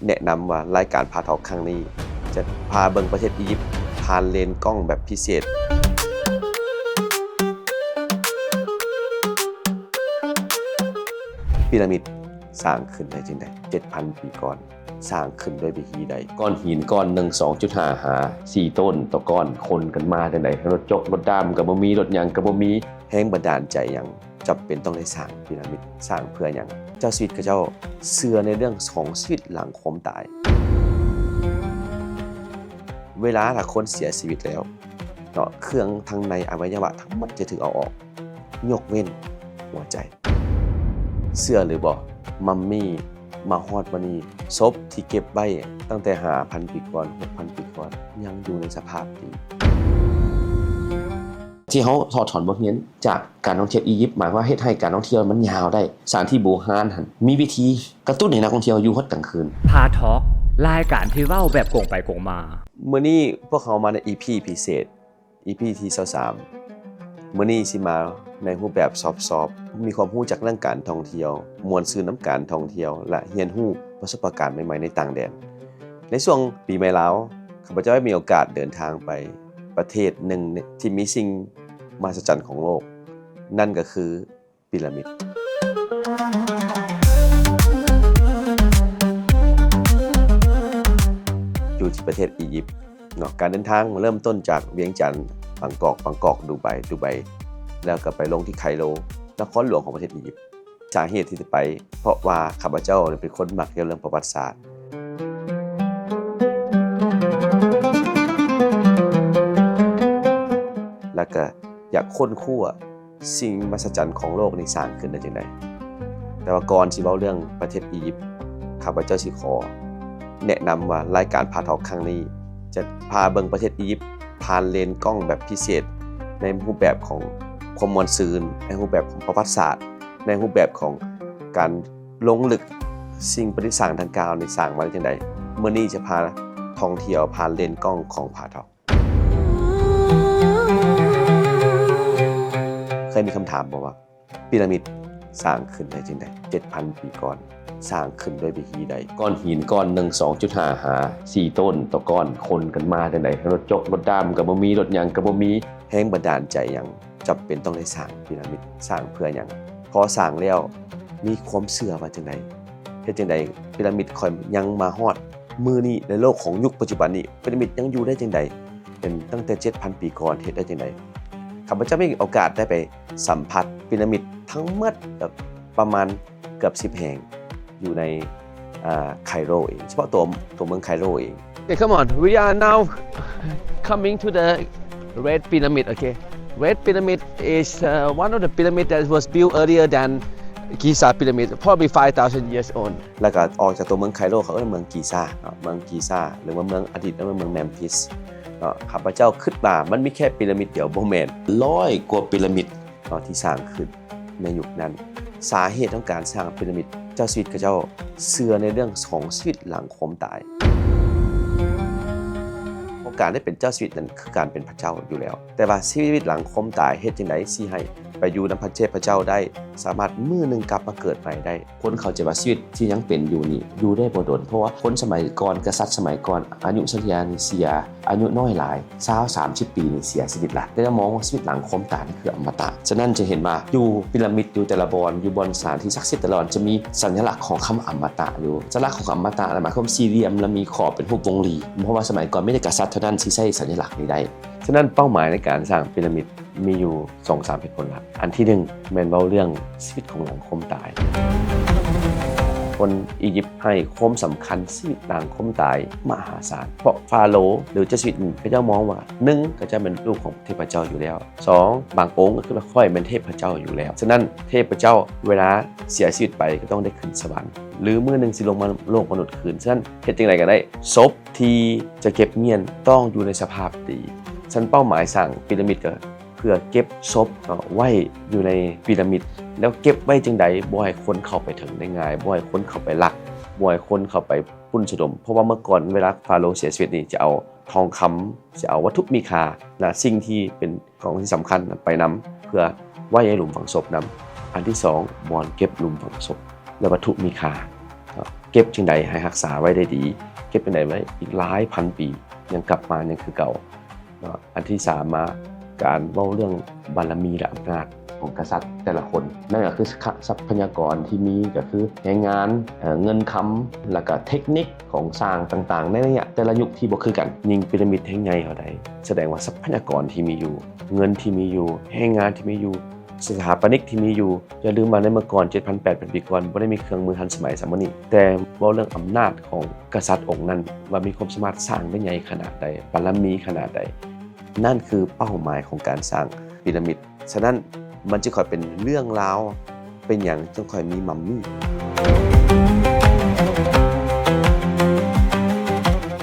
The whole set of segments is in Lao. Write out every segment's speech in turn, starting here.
ແນະນຳວ່າລາຍການພາທອກຄັ້ງນີ້ຈະພາເບິ່ງປະເທດອີຢິບຜ່ານເລນກ້ອງແບບພິເສດ. ປີລາມິດສ້າງຂຶ້ນໄດ້ຈັ່ງໃດ? ເຈັດພັນປີກ່ອນ ສ້າງຂຶ້ນດ້ວຍວິທີໃດ? ກ້ອນຫີນກ້ອນໜຶ່ງ ສອງຈຸດຫ້າ ຫາ ສີ່ໂຕນຕໍ່ກ້ອນ ຂົນກັນມາຈັ່ງໃດ? ລົດຈົກລົດດ້າມກໍບໍ່ມີ ລົດຫຍັງກໍບໍ່ມີ. ແຮງບັນດານໃຈຫຍັງ ຈຳເປັນຕ້ອງໄດ້ສ້າງປີລາມິດ? ສ້າງເພື່ອຫຍັງ? ເຈົ້າຊີວິດເຂົາເຈົ້າເຊື່ອໃນເລື່ອງຂອງຊີວິດຫຼັງຄວາມຕາຍ. ເວລາຖ້າຄົນເສຍຊີວິດແລ້ວເນາະ ເຄື່ອງທາງໃນອະໄວຍະວະທັງໝົດຈະຖືກເອົາອອກ ຍົກເວັ້ນຫົວໃຈ. ເຊື່ອຫຼືບໍ່? ມັມມີ ມາຮອດມື້ນີ້ ສົບທີ່ເກັບໄວ້ຕັ້ງແຕ່ຫ້າພັນປີກ່ອນ ຫົກພັນປີກ່ອນ ຍັງຢູ່ໃນສະພາບດີ. ທີ່ເຮົາຖອດຖອນບົດຮຽນຈາກການທ່ອງທ່ຽວອີຢິບ ໝາຍຄວາມວ່າເຮັດໃຫ້ການທ່ອງທ່ຽວມັນຍາວໄດ້. ສະຖານທີ່ບູຮານຫັ້ນ ມີວິທີກະຕຸ້ນໃຫ້ນັກທ່ອງທ່ຽວຢູ່ຮອດກາງຄືນ. ພາທອກ ລາຍການທີ່ເວົ້າແບບກົງໄປກົງມາ. ມື້ນີ້ພວກເຮົາມາໃນອີພີພິເສດ ອີພີທີຊາວສາມ ມື້ນີ້ຊິມາໃນຮູບແບບຊອບໆ ມີຄວາມຮູ້ຈັກເລື່ອງການທ່ອງທ່ຽວ, ມ່ວນຊື່ນນຳການທ່ອງທ່ຽວ ແລະ ຮຽນຮູ້ປະສົບປະການໃໝ່ໆໃນຕ່າງແດນ. ໃນຊ່ວງປີໃໝ່ລາວ ຂ້າພະເຈົ້າໄດ້ມີໂອກາດເດີນທາງໄປປະເທດໜຶ່ງທີ່ມີສິ່ງມະຫັດສະຈັນຂອງໂລກ, ນັ້ນກໍຄື ປີລາມິດ ຢູ່ທີ່ປະເທດອີຢິບເນາະ. ການເດີນທາງເລີ່ມຕົ້ນຈາກວຽງຈັນ ບາງກອກ, ບາງກອກ ດູໄບ, ດູໄບ ແລ້ວກໍໄປລົງທີ່ໄຄໂຣ ນະຄອນຫຼວງຂອງປະເທດອີຢິບ. ສາເຫດທີ່ຈະໄປ ເພາະວ່າຂ້າພະເຈົ້າເປັນຄົນມັກກ່ຽວເລື່ອງປະຫວັດສາດ ແລ້ວກໍຢາກຄົ້ນຄວ້າ ສິ່ງມະຫັດສະຈັນຂອງໂລກນີ້ສ້າງຂຶ້ນໄດ້ຈັ່ງໃດ? ແຕ່ວ່າກ່ອນຊິເວົ້າເລື່ອງປະເທດອີຢິບ, ຂ້າພະເຈົ້າຊິຂໍແນະນຳວ່າລາຍການພາທອກຄັ້ງນີ້ຈະພາເບິ່ງປະເທດອີຢິບຜ່ານເລນກ້ອງແບບພິເສດ ໃນຮູບແບບຂອງຄວາມມ່ວນຊື່ນ, ໃນຮູບແບບຂອງປະຫວັດສາດ, ໃນຮູບແບບຂອງການລົງເລິກ ສິ່ງປະດິດສ້າງດັ່ງກ່າວນີ້ສ້າງມາໄດ້ຈັ່ງໃດ? ມື້ນີ້ຈະພາທ່ອງທ່ຽວຜ່ານເລນກ້ອງຂອງພາທອກ. ເຄີຍມີຄຳຖາມບໍ່ວ່າ ປີລາມິດສ້າງຂຶ້ນໄດ້ຈັ່ງໃດ? ເຈັດພັນປີກ່ອນ ສ້າງຂຶ້ນດ້ວຍວິທີໃດ? ກ້ອນຫີນກ້ອນໜຶ່ງ ສອງຈຸດຫ້າ ຫາ ສີ່ໂຕນຕໍ່ກ້ອນ ຂົນກັນມາຈັ່ງໃດ? ລົດຈົກລົດດ້າມກໍບໍ່ມີ ລົດຫຍັງກໍບໍ່ມີ. ແຮງບັນດານໃຈຫຍັງ ຈຳເປັນຕ້ອງໄດ້ສ້າງປີລາມິດ? ສ້າງເພື່ອຫຍັງ? ພໍສ້າງແລ້ວ ມີຄວາມເຊື່ອວ່າຈັ່ງໃດ? ເຮັດຈັ່ງໃດປີລາມິດຄ່ອຍຍັງມາຮອດມື້ນີ້? ໃນໂລກຂອງຍຸກປັດຈຸບັນນີ້ ປີລາມິດຍັງຢູ່ໄດ້ຈັ່ງໃດ? ເປັນຕັ້ງແຕ່ເຈັດພັນປີກ່ອນ ເຮັດໄດ້ຈັ່ງໃດ? ຂ້າພະເຈົ້າມີໂອກາດໄດ້ໄປສຳຜັດປີລາມິດທັງໝົດ ແບບປະມານເກືອບສິບແຫ່ງ ຢູ່ໃນ ອ່າ ໄຄໂຣເອງ, ສະເພາະຕົວ ຕົວເມືອງໄຄໂຣເອງ. Okay, come on. We are now coming to the Red Pyramid, okay? Red Pyramid is, uh, one of the pyramid that was built earlier than Giza Pyramid, probably five thousand years old. ແລ້ວກໍອອກຈາກຕົວເມືອງໄຄໂຣ ເຂົາເອີ້ນເມືອງກີຊາເນາະ, ເມືອງກີຊາ ຫຼືວ່າເມືອງ ອະດີດເອີ້ນວ່າເມືອງແມມຟິສເນາະ. ຂ້າພະເຈົ້າຄິດວ່າມັນມີແຄ່ປີລາມິດດຽວ, ບໍ່ແມ່ນ, ຮ້ອຍກວ່າປີລາມິດເນາະ ທີ່ສ້າງຂຶ້ນໃນຍຸກນັ້ນ. ສາເຫດຂອງການສ້າງປີລາມິດ, ເຈົ້າຊີວິດເຂົາເຈົ້າເຊື່ອໃນເລື່ອງຂອງຊີວິດຫຼັງຄວາມຕາຍ. ເພາະການໄດ້ເປັນເຈົ້າຊີວິດນັ້ນຄືການເປັນພະເຈົ້າຢູ່ແລ້ວ, ແຕ່ວ່າຊີວິດຫຼັງຄວາມຕາຍເຮັດຈັ່ງໃດຊິໃຫ້ໄປຢູ່ນຳພະເທບພະເຈົ້າໄດ້, ສາມາດມື້ໜຶ່ງກັບມາເກີດໃໝ່ໄດ້. ຄົນເຂົ້າໃຈວ່າຊີວິດທີ່ຍັງເປັນຢູ່ນີ້ຢູ່ໄດ້ບໍ່ດົນ, ເພາະວ່າຄົນສະໄໝກ່ອນ, ກະສັດສະໄໝກ່ອນ ອາຍຸສະເລ່ຍນີ້ເສຍອາຍຸນ້ອຍຫຼາຍ, ຊາວ ສາມສິບປີນີ້ເສຍຊີວິດລະ. ແຕ່ລະມອງວ່າຊີວິດຫຼັງຄວາມຕາຍນີ້ຄືອະມະຕະ. ສະນັ້ນຈະເຫັນວ່າຢູ່ປີລາມິດ, ຢູ່ແຕ່ລະບ່ອນ, ຢູ່ບ່ອນສະຖານທີ່ສັກສິດແຕ່ລະບ່ອນ ຈະມີສັນຍະລັກຂອງຄຳວ່າອະມະຕະຢູ່. ສັນຍະລັກຂອງຄຳວ່າອະມະຕະໝາຍຄວາມສີ່ຫຼ່ຽມ ແລະ ມີຂອບເປັນຮູບວົງລີ, ເພາະວ່າສະໄໝກ່ອນມີແຕ່ກະສັດເທົ່ານັ້ນທີ່ໃຊ້ສັນຍະລັກນີ້ໄດ້. ສະນັ້ນເປົ້າໝາຍໃນການສ້າງປີລາມິດມີຢູ່ສອງສາມເຫດຜົນຫຼັກ. ອັນທີໜຶ່ງແມ່ນເວົ້າເລື່ອງຊີວິດຂອງຫຼັງຄວາມຕາຍ. ຄົນອີຢິບໃຫ້ຄວາມສຳຄັນຊີວິດຫຼັງຄວາມຕາຍມະຫາສານ, ເພາະຟາໂຣ ຫຼື ເຈົ້າຊີວິດເຂົາເຈົ້າມອງວ່າ ໜຶ່ງ ເຂົາເຈົ້າແມ່ນລູກຂອງເທບພະເຈົ້າຢູ່ແລ້ວ, ສອງ ບາງອົງກໍຄືວ່າຂ້ອຍແມ່ນເທບພະເຈົ້າຢູ່ແລ້ວ. ສະນັ້ນເທບພະເຈົ້າເວລາເສຍຊີວິດໄປກໍຕ້ອງໄດ້ຂຶ້ນສະຫວັນ ຫຼື ມື້ໜຶ່ງຊິລົງມາໂລກມະນຸດຄືນ. ສະນັ້ນເຮັດຈັ່ງໃດກໍໄດ້ ສົບ ທີ່ຈະເກັບມ້ຽນຕ້ອງຢູ່ໃນສະພາບດີ. ສະນັ້ນເປົ້າໝາຍສ້າງປີລາມິດກໍເພື່ອເກັບສົບເນາະໄວ້ຢູ່ໃນປີລາມິດ, ແລ້ວເກັບໄວ້ຈັ່ງໃດບໍ່ໃຫ້ຄົນເຂົ້າໄປເຖິງໄດ້ງ່າຍ, ບໍ່ໃຫ້ຄົນເຂົ້າໄປລັກ, ບໍ່ໃຫ້ຄົນເຂົ້າໄປປຸ້ນສະດົມ. ເພາະວ່າເມື່ອກ່ອນເວລາຟາໂຣເສຍຊີວິດນີ້ ຈະເອົາທອງຄຳ, ຈະເອົາວັດຖຸມີຄ່າ ແລະ ສິ່ງທີ່ເປັນ ຂອງທີ່ສຳຄັນນຳໄປນຳ ເພື່ອໄວ້ໃນຫຼຸມຝັງສົບນຳ. ອັນທີສອງ ບ່ອນເກັບຫຼຸມຝັງສົບ ແລະ ວັດຖຸມີຄ່າ. ເກັບຈັ່ງໃດໃຫ້ຮັກສາໄວ້ໄດ້ດີ, ເກັບຈັ່ງໃດໄວ້ອີກຫຼາຍພັນປີ ຍັງກັບມາຍັງຄືເກົ່າເນາະ. ອັນທີສາມມາ ການເວົ້າເລື່ອງບາລະມີ ແລະ ອຳນາດຂອງກະສັດແຕ່ລະຄົນ, ນັ້ນກໍຄື ຊະ ຊັບພະຍາກອນທີ່ມີ ກໍຄືແຮງງານ, ເອີ ເງິນຄຳ ແລ້ວກໍເທັກນິກຂອງຊ່າງຕ່າງໆ ໃນໄລຍະແຕ່ລະຍຸກທີ່ບໍ່ຄືກັນ. ຍິ່ງປີລະມິດແຮງໃຫຍ່ເທົ່າໃດ ສະແດງວ່າຊັບພະຍາກອນທີ່ມີຢູ່, ເງິນທີ່ມີຢູ່, ແຮງງານທີ່ມີຢູ່, ສະຖາປະນິກທີ່ມີຢູ່. ຢ່າລືມວ່າໃນເມື່ອກ່ອນ ເຈັດພັນ ແປດພັນປີກ່ອນ ບໍ່ໄດ້ມີເຄື່ອງມືທັນສະໄໝສ່ຳມື້ນີ້, ແຕ່ເວົ້າເລື່ອງອຳນາດຂອງກະສັດອົງນັ້ນ ວ່າມີຄວາມສາມາດສ້າງໄດ້ໃຫຍ່ຂະໜາດໃດ, ບາລະມີຂະໜາດໃດ. ນັ້ນຄືເປົ້າໝາຍຂອງການສ້າງປີລະມິດ. ສະນັ້ນ ມັນຈຶ່ງຄ່ອຍເປັນເລື່ອງລາວ ເປັນຫຍັງຈຶ່ງຄ່ອຍມີມັມມີ.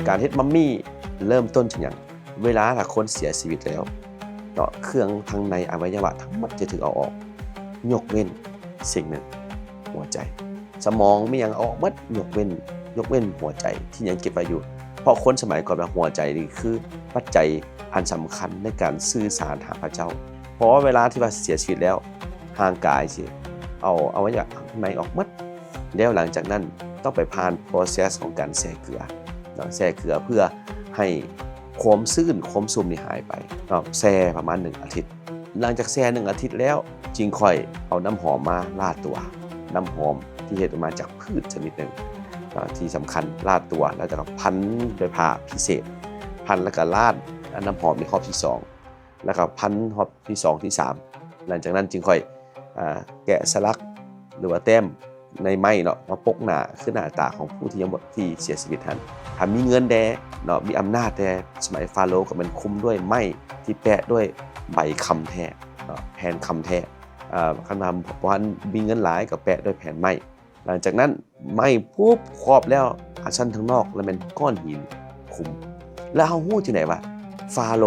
ການເຮັດມັມມີເລີ່ມຕົ້ນຈາກຫຍັງ? ເວລາຖ້າຄົນເສຍຊີວິດແລ້ວເນາະ, ເຄື່ອງທາງໃນອະໄວຍະວະທັງໝົດຈະຖືກເອົາອອກ, ຍົກເວັ້ນສິ່ງໜຶ່ງ, ຫົວໃຈ. ສະໝອງມີຫຍັງເອົາອອກໝົດ, ຍົກເວັ້ນ, ຍົກເວັ້ນຫົວໃຈທີ່ຍັງເກັບໄວ້ຢູ່. ເພາະຄົນສະໄໝກ່ອນວ່າຫົວໃຈນີ້ຄືປັດໄຈອັນສຳຄັນໃນການສື່ສານຫາພະເຈົ້າ. ເພາະວ່າເວລາທີ່ວ່າເສຍຊີວິດແລ້ວ, ຮ່າງກາຍຊິເອົາອະໄວຍະວະຂ້າງໃນອອກໝົດ, ແລ້ວຫຼັງຈາກນັ້ນຕ້ອງໄປຜ່ານ process ຂອງການແຊ່ເກືອເນາະ, ແຊ່ເກືອເພື່ອໃຫ້ຄວາມຊື້ນຄວາມຊຸ່ມນີ້ຫາຍໄປເນາະ, ແຊ່ປະມານໜຶ່ງອາທິດ. ຫຼັງຈາກແຊ່ໜຶ່ງອາທິດແລ້ວ ຈຶ່ງຄ່ອຍເອົານ້ຳຫອມມາລາດຕົວ, ນ້ຳຫອມທີ່ເຮັດມາຈາກພືດຊະນິດໜຶ່ງເນາະ, ທີ່ສຳຄັນລາດຕົວ ແລ້ວກໍພັນດ້ວຍຜ້າພິເສດ, ພັນແລ້ວກໍລາດນ້ຳຫອມໃນຮອບທີສອງ ແລ້ວກໍພັນຮອບທີສອງ ທີສາມ. ຫຼັງຈາກນັ້ນຈຶ່ງຄ່ອຍ ອ່າ ແກະສະຫຼັກ ຫຼືວ່າແຕ້ມໃນໄມ້ເນາະ ມາປົກໜ້າ ຄືໜ້າຕາຂອງຜູ້ທີ່ຍັງບໍ່ ທີ່ເສຍຊີວິດຫັ້ນ. ຖ້າມີເງິນແດ່ເນາະ ມີອຳນາດແດ່ ສະໄໝຟາໂຣກໍແມ່ນຄຸມດ້ວຍໄມ້ທີ່ແປະດ້ວຍໃບຄຳແທ້ເນາະ ແຜ່ນຄຳແທ້. ເອີ ຄັນວ່າບໍ່ທັນມີເງິນຫຼາຍກໍແປະດ້ວຍແຜ່ນໄມ້. ຫຼັງຈາກນັ້ນໄມ້ປຸບຄອບແລ້ວ ອາ ຊັ້ນທາງນອກລະແມ່ນກ້ອນຫີນຄຸມ. ແລ້ວເຮົາຮູ້ຈັ່ງໃດວ່າຟາໂຣ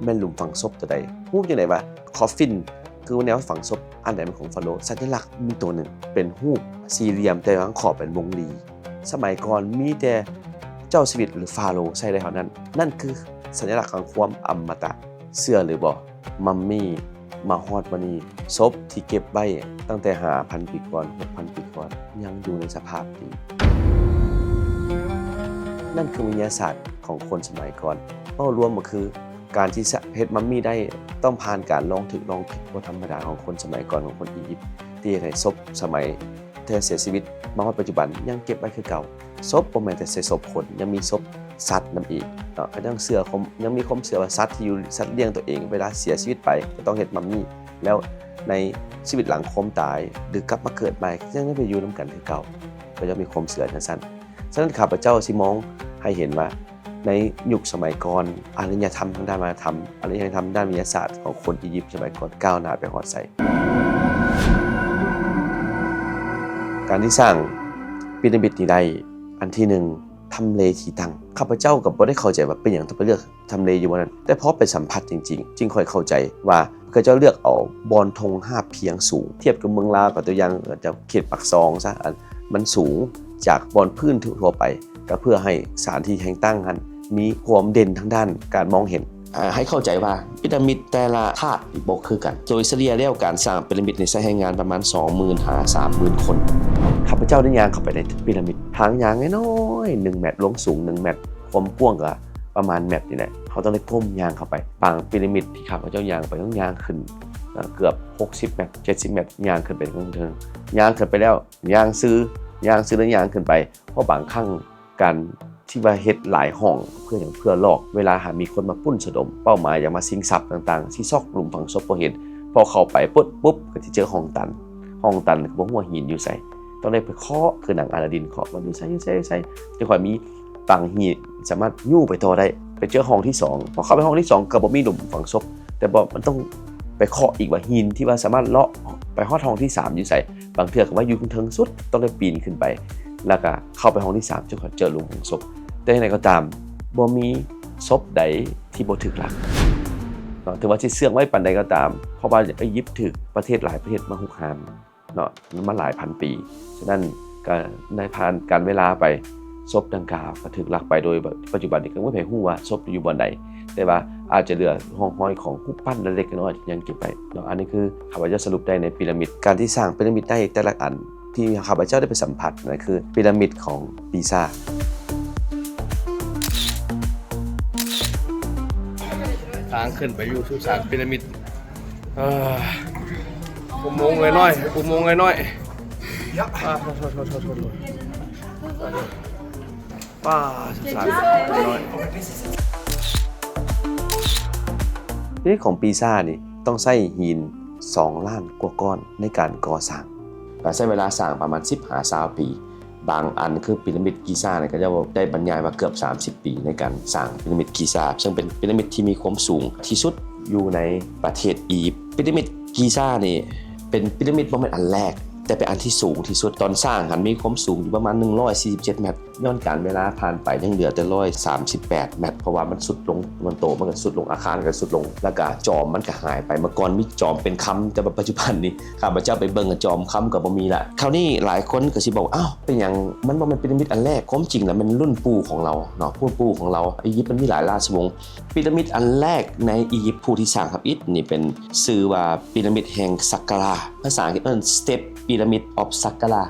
ແມ່ນຫຼຸມຝັງສົບຕົວໃດ? ຮູ້ຈັ່ງໃດວ່າຄອບຟິນ ຄືແນວຝັງສົບອັນໃດແມ່ນຂອງຟາໂຣ? ສັນຍະລັກມີຕົວໜຶ່ງເປັນຮູບສີ່ຫຼ່ຽມ ແຕ່ວ່າຂອບເປັນວົງລີ. ສະໄໝກ່ອນມີແຕ່ເຈົ້າຊີວິດ ຫຼື ຟາໂຣໃຊ້ໄດ້ເທົ່ານັ້ນ. ນັ້ນຄືສັນຍະລັກຂອງຄວາມອຳມະຕະ. ເຊື່ອຫຼືບໍ່? ມັມມີມາຮອດມື້ນີ້ ສົບທີ່ເກັບໄວ້ຕັ້ງແຕ່ຫ້າພັນປີກ່ອນ ຫົກພັນປີກ່ອນ ຍັງຢູ່ໃນສະພາບດີ. ນັ້ນຄືວິທະຍາສາດຂອງຄົນສະໄໝກ່ອນ. ເວົ້າລວມກໍຄື ການທີ່ສະ ເຮັດມັມມີໄດ້ ຕ້ອງຜ່ານການລອງຖືກລອງຜິດບໍ່ທຳມະດາຂອງຄົນສະໄໝກ່ອນ ຂອງຄົນອີຢິບ ທີ່ເຮັດໃຫ້ສົບສະໄໝ ແຕ່ເສຍຊີວິດມາຮອດປັດຈຸບັນຍັງເກັບໄວ້ຄືເກົ່າ. ສົບບໍ່ແມ່ນແຕ່ໃສ່ສົບຄົນ, ຍັງມີສົບສັດນຳອີກເນາະ. ກໍຍັງເຊື່ອຄວາມ ຍັງມີຄວາມເຊື່ອວ່າສັດທີ່ຢູ່ ສັດລ້ຽງຕົວເອງ ເວລາເສຍຊີວິດໄປກໍຕ້ອງເຮັດມັມມີ ແລ້ວໃນຊີວິດຫຼັງຄວາມຕາຍ ຫຼື ກັບມາເກີດໃໝ່ ກໍຍັງໄດ້ໄປຢູ່ນຳກັນຄືເກົ່າ. ກໍຍັງມີຄວາມເຊື່ອຈັ່ງຊັ້ນ. ສະນັ້ນ ຂ້າພະເຈົ້າຊິມອງໃຫ້ເຫັນວ່າ ໃນຍຸກສະໄໝກ່ອນ ອາລິຍະທຳທາງດ້ານວັດທະນະທຳ, ອາລິຍະທຳດ້ານວິທະຍາສາດຂອງຄົນອີຢິບສະໄໝກ່ອນກ້າວໜ້າໄປຮອດໃສ. ການທີ່ສ້າງປີລະມິດນີ້ໄດ້ ອັນທີໜຶ່ງ ທຳເລທີ່ຕັ້ງ. ຂ້າພະເຈົ້າກໍບໍ່ໄດ້ເຂົ້າໃຈວ່າເປັນຫຍັງຕ້ອງໄປເລືອກທຳເລຢູ່ບ່ອນນັ້ນ, ແຕ່ພໍໄປສຳຜັດຈິງໆ ຈຶ່ງຄ່ອຍເຂົ້າໃຈວ່າ ເຂົາເຈົ້າເລືອກເອົາບ່ອນທົ່ງຮາບພຽງສູງ ທຽບກັບເມືອງລາວ ກໍຕົວຢ່າງ ເຈົ້າ ເຂດປາກຊ່ອງຊະ ອັນມັນສູງຈາກບ່ອນພື້ນທົ່ວໆໄປ ກໍເພື່ອໃຫ້ສະຖານທີ່ແຫ່ງຕັ້ງຫັ້ນມີຄວາມເດັ່ນທາງດ້ານການມອງເຫັນ. ອາ ໃຫ້ເຂົ້າໃຈວ່າປີລະມິດແຕ່ລະທາດນີ້ບໍ່ຄືກັນ. ໂດຍສະເລ່ຍແລ້ວ ການສ້າງປີລະມິດນີ້ໃຊ້ແຮງງານປະມານສອງໝື່ນຫາສາມໝື່ນຄົນ. ຂ້າພະເຈົ້າໄດ້ຍ່າງເຂົ້າໄປໃນປີລະມິດ, ທາງຍ່າງນ້ອຍໆ ໜຶ່ງແມັດ, ລວງສູງໜຶ່ງແມັດ, ຄວາມກວ້າງກໍປະມານແມັດນີ້ແຫຼະ. ເຮົາຕ້ອງໄດ້ກົ້ມຍ່າງເຂົ້າໄປ. ບາງປີລະມິດທີ່ຂ້າພະເຈົ້າຍ່າງໄປ ຕ້ອງຍ່າງຂຶ້ນ ເອີ ເກືອບຫົກສິບແມັດ ເຈັດສິບແມັດ ຍ່າງຂຶ້ນໄປເທິງໆ. ຍ່າງຂຶ້ນໄປແລ້ວ ຍ່າງຊື່ ຍ່າງຊື່ແລ້ວຍ່າງຂຶ້ນໄປ. ເພາະບາງຄັ້ງການທີ່ວ່າເຮັດຫຼາຍຫ້ອງ ເພື່ອຫຍັງ? ເພື່ອຫຼອກ ເວລາຫາມີຄົນມາປຸ້ນສະດົມ ເປົ້າໝາຍຢາກມາຊິງຊັບຕ່າງໆ ຊິຊອກຫຼຸມຝັງສົບບໍ່ເຫັນ. ພໍເຂົ້າໄປປຸບ ປຸບ ກໍຊິເຈີຫ້ອງຕັນ. ຫ້ອງຕັນກໍບໍ່ຮູ້ວ່າຫີນຢູ່ໃສ, ຕ້ອງໄດ້ໄປເຄາະ ຄືໜັງອາລາດິນເຄາະວ່າຢູ່ໃສ ຢູ່ໃສ ຢູ່ໃສ ຈຶ່ງຄ່ອຍມີ ປາງຫີນສາມາດຍູ້ໄປຕໍ່ໄດ້. ໄປເຈີຫ້ອງທີສອງ ພໍເຂົ້າໄປຫ້ອງທີສອງກໍບໍ່ມີຫຼຸມຝັງສົບ, ແຕ່ບໍ່ ມັນຕ້ອງໄປເຄາະອີກວ່າຫີນທີ່ວ່າສາມາດເລາະໄປຮອດຫ້ອງທີສາມຢູ່ໃສ. ບາງເທື່ອກໍວ່າຢູ່ເທິງສຸດ ຕ້ອງໄດ້ປີນຂຶ້ນໄປ ແລ້ວກໍເຂົ້າໄປຫ້ອງທີສາມ ຈຶ່ງຄ່ອຍເຈີຫຼຸມຝັງສົບ. ແຕ່ຈັ່ງໃດກໍຕາມ ບໍ່ມີສົບໃດທີ່ບໍ່ຖືກລັກເນາະ, ເຖິງວ່າຊິເຊື່ອງໄວ້ປານໃດກໍຕາມ, ເພາະວ່າອີຢິບຖືກປະເທດຫຼາຍປະເທດມາຮຸກຮານ ເນາະ ມັນມາຫຼາຍພັນປີ. ສະນັ້ນກໍໄດ້ຜ່ານການເວລາໄປ, ສົບດັ່ງກ່າວກໍຖືກລັກໄປ ໂດຍປັດຈຸບັນນີ້ກໍບໍ່ມີໃຜຮູ້ວ່າສົບຢູ່ບ່ອນໃດ, ແຕ່ວ່າອາດຈະເຫຼືອຮ່ອງຮອຍຂອງຮູບປັ້ນເລັກໆນ້ອຍໆທີ່ຍັງເກັບໄວ້ເນາະ. ອັນນີ້ຄືຂ້າພະເຈົ້າສະຫຼຸບໄດ້ໃນປີລະມິດ. ການທີ່ສ້າງປີລະມິດໄດ້ແຕ່ລະອັນ ທີ່ຂ້າພະເຈົ້າໄດ້ໄປສຳຜັດນັ້ນຄືປີຣາມິດຂອງກີຊາ. ທາງຂຶ້ນໄປຢູ່ສຸສານປີຣາມິດ. ເອີ ອຸໂມງນ້ອຍໆ ອຸໂມງນ້ອຍໆ. ປາ ສົງສານນ້ອຍ. ທີນີ້ຂອງປີຊານີ້ຕ້ອງໃຊ້ຫີນສອງລ້ານກວ່າກ້ອນໃນການກໍ່ສ້າງ ແລະ ໃຊ້ເວລາສ້າງປະມານສິບຫາຊາວປີ. ບາງອັນຄືປີຣາມິດກີຊານີ້ ເຂົາເຈົ້າໄດ້ບັນຍາຍວ່າເກືອບສາມສິບປີໃນການສ້າງປີຣາມິດກີຊາ ເຊິ່ງເປັນປີຣາມິດທີ່ມີຄວາມສູງທີ່ສຸດຢູ່ໃນປະເທດອີຢິບ. ປີຣາມິດ ກີຊານີ້ເປັນປີຣາມິດບໍ່ແມ່ນອັນແລກ ແຕ່ເປັນອັນທີ່ສູງທີ່ສຸດ. ຕອນສ້າງຫັ້ນມີຄວາມສູງຢູ່ປະມານໜຶ່ງຮ້ອຍສີ່ສິບເຈັດແມັດ, ຍ້ອນການເວລາຜ່ານໄປຍັງເຫຼືອແຕ່ຮ້ອຍສາມສິບແປດແມັດ ເພາະວ່າມັນຊຸດລົງ, ມັນໂຕມັນກໍຊຸດລົງ, ອາຄານກໍຊຸດລົງ ແລ້ວກໍຈອມມັນກໍຫາຍໄປ. ເມື່ອກ່ອນມີຈອມເປັນຄຳ ແຕ່ວ່າປັດຈຸບັນນີ້ຂ້າພະເຈົ້າໄປເບິ່ງ ຈອມຄຳກໍບໍ່ມີລະ. ຄາວນີ້ຫຼາຍຄົນກໍຊິບອກວ່າ ອ້າວ ເປັນຫຍັງມັນບໍ່ແມ່ນປີຣາມິດອັນແລກ? ຄວາມຈິງແລ້ວແມ່ນລຸ້ນປູ່ຂອງລາວເນາະ, ຜູ້ປູ່ຂອງລາວ. ອີຢິບມັນມີຫຼາຍລາຊະວົງ. ປີຣາມິດອັນແລກໃນອີຢິບ ຜູ້ທີ່ສ້າງທຳອິດນີ້ເປັນ ຊື່ວ່າປີຣາມິດແຫ່ງສັກກາລາ. ພາສາອັງກິດເອີ້ນ Step Pyramid of Saqqara.